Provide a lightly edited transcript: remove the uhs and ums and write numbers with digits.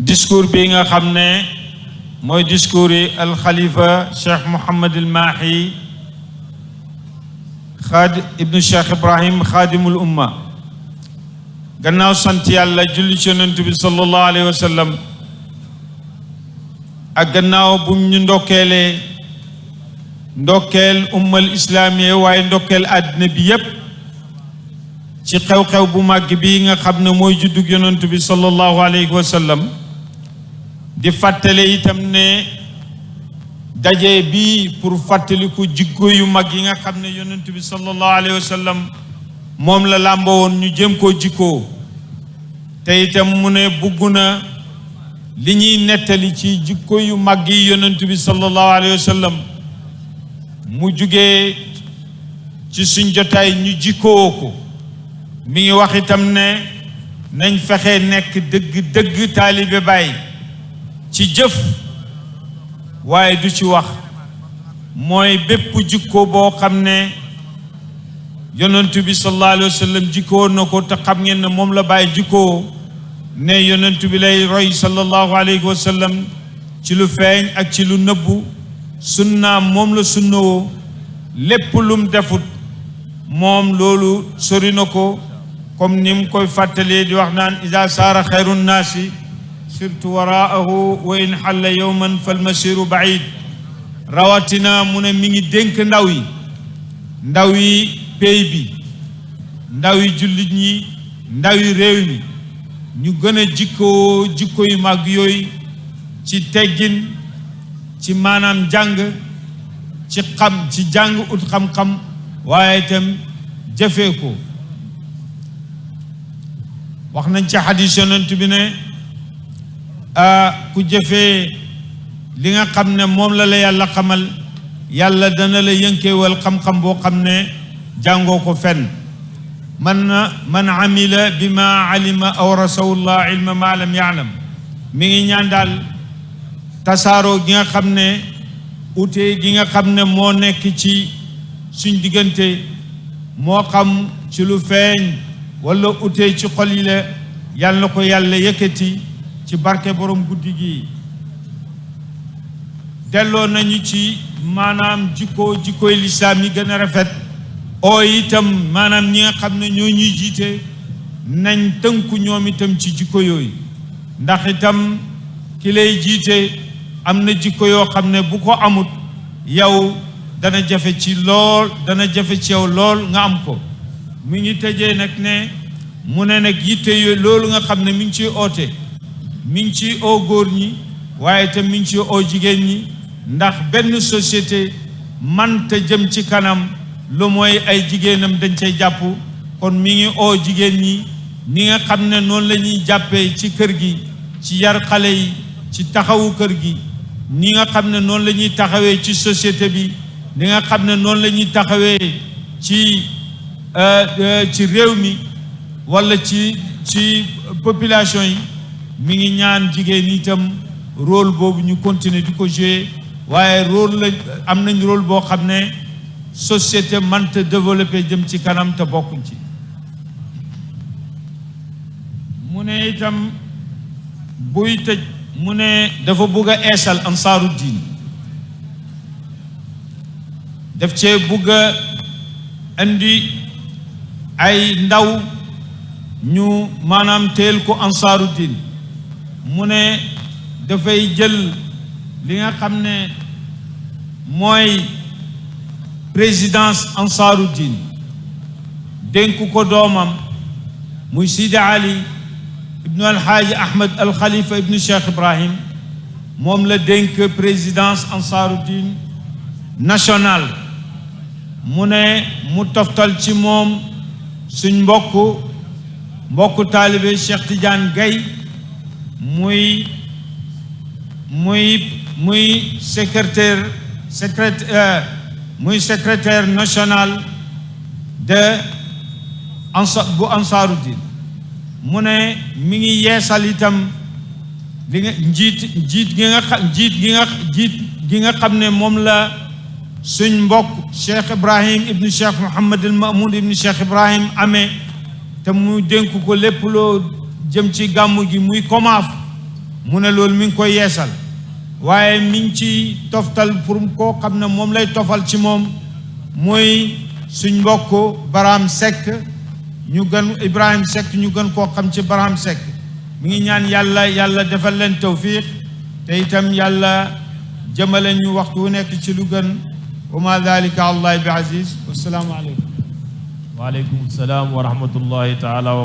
discours bi nga xam ne mooy discours yi alxalifa Cheikh Mouhamad El Mahi ibnu Cheikh Ibrahim xaadimul umma gannaaw sant yàlla julli ci yonent bi sallallahu alayhi wa sallam ak gannaaw bu ñu ndokkeelee ndokkeel ummal islaamiya waaye ndokkeel àddina bi yépp ci xew-xew bu màgg bi nga xam ne mooy juddug yonent bi sallallahu alayhi wa sallam di fàttale itam ne daje bi pour fàttaliku jikko yu mag yi nga xam ne yonent bi sallallahu alayhi wa sallam moom la làmboo woon ñu jëm koo jikkoo te itam mu ne bugg na li ñuy nettali ci jikko yu mag yi yonent bi sallallahu alayhi wa sallam mu jugee ci suñ jotaay ñu jikkoo ko mi ngi wax itam ne nañ fexe nekk dëgg taalibe Baay ci jëf waaye du ci wax mooy bépp jikko boo xam ne yonent bi sallallahu alayhi wa sallam jikkoo na ko te xam ngeen ne moom la Baay jikkoo ne yonent bi lay roy sallallahu alayhi wa sallam ci lu feeñ ak ci lu nëbbu sunnaam moom la sunnawoo lépp lum defut moom loolu sori na ko comme ni mu koy fàttalee di wax naan ida saara xayru nnaasi sirtu waraahu wa in xalla yowman falmasiru baid rawatina mu ne mi ngi dénk ndaw yi pey bi ndaw yi jullit ñi ndaw yi réew mi ñu gën a jikko yu mag yooyu ci teggin ci maanaam jàng ci jàng ut xam-xam waaye itam jëfee ko wax nañ ci xadiis yonent bi ne ku jëfee li nga xam ne moom la yàlla xamal yàlla dana la yënkeewal xam-xam boo xam ne jàngoo ko fenn man amila bi ma alima awrasahullah ilma ma lam yaalam mi ngi ñaan daal tasaaroo gi nga xam ne ute gi nga xam ne moo nekk ci suñ diggante moo xam ci lu feeñ wala ute ci xol yi la yàlla na ko yàlla yëkkati ci barke borom guddi gi delloo nañu ci maanaam jikkoy lislaam yi gën a rafet oo itam maanaam ñi nga xam ne ñoo ñuy jiite nañ tënku ñoom itam ci jikko yooyu ndax itam ki lay jiite am na jikko yoo xam ne bu ko amut yow dana jafe ci yow lool nga am ko mi ngi tëjee nag ne mu ne nag yitte yooyu loolu nga xam ne mi ngi ciy oote mi ngi ciy oo góor ñi waaye itam mi ngi ciy oo jigéen ñi ndax benn société manta jëm ci kanam lu mooy ay jigéenam dañ cay jàpp kon mi ngi oo jigéen ñi ni nga xam ne noonu la ñuy jàppee ci kër gi ci yar xale yi ci taxawu kër gi ni nga xam ne noonu la ñuy taxawee ci société bi ni nga xam ne noonu la ñuy taxawee ci réew mi walla ci population yi mi ngi ñaan jigéen itam rôle boobu ñu continuer di ko jouer waaye am nañ rôle boo xam ne société mënta développé jëm ci kanam te bokkuñ ci mu ne itam buy tëj mu ne dafa bugg a eesal ansaaru diin daf cee bugg a indi ay ndaw ñu maanaam teel ko ansaaru diin mu ne dafay jël li nga xam ne mooy présidence ansaaru diin dénk ko doomam muy Sidi Ali ibnu alxaaji Ahmed al Khalifa ibnu Cheikh Ibrahim moom la dénk présidence ansaaru diin national mu ne mu toftal ci moom suñ mbokku taalibe Cheikh Tidiane Gaye muy secrétaire national bu ansaaru diin mu ne mi ngi yeesal itam li nga jiit gi nga xam ne moom la suñ mbokk Cheikh Ibrahim ibnu Cheikh Mouhamad al Mamoun ibnu Cheikh Ibrahim amee te mu dénk ko lépp loo jëm ci gàmmu gi muy komaaf mu ne loolu mi ngi koy yeesal waaye mi ngi ci toftal pour koo xam ne moom lay tofal ci moom mooy suñ mbokk Barham Seck ñu gën Ibrahim Seck ñu gën koo xam ci Barham Seck mi ngi ñaan yàlla defal leen tawfiq te itam yàlla jëmale ñu waxtu wu nekk ci lu gën wa ma dalika allahi bi aziz wassalaamu aleykum wa aleykum salaam wa rahmatullahi taala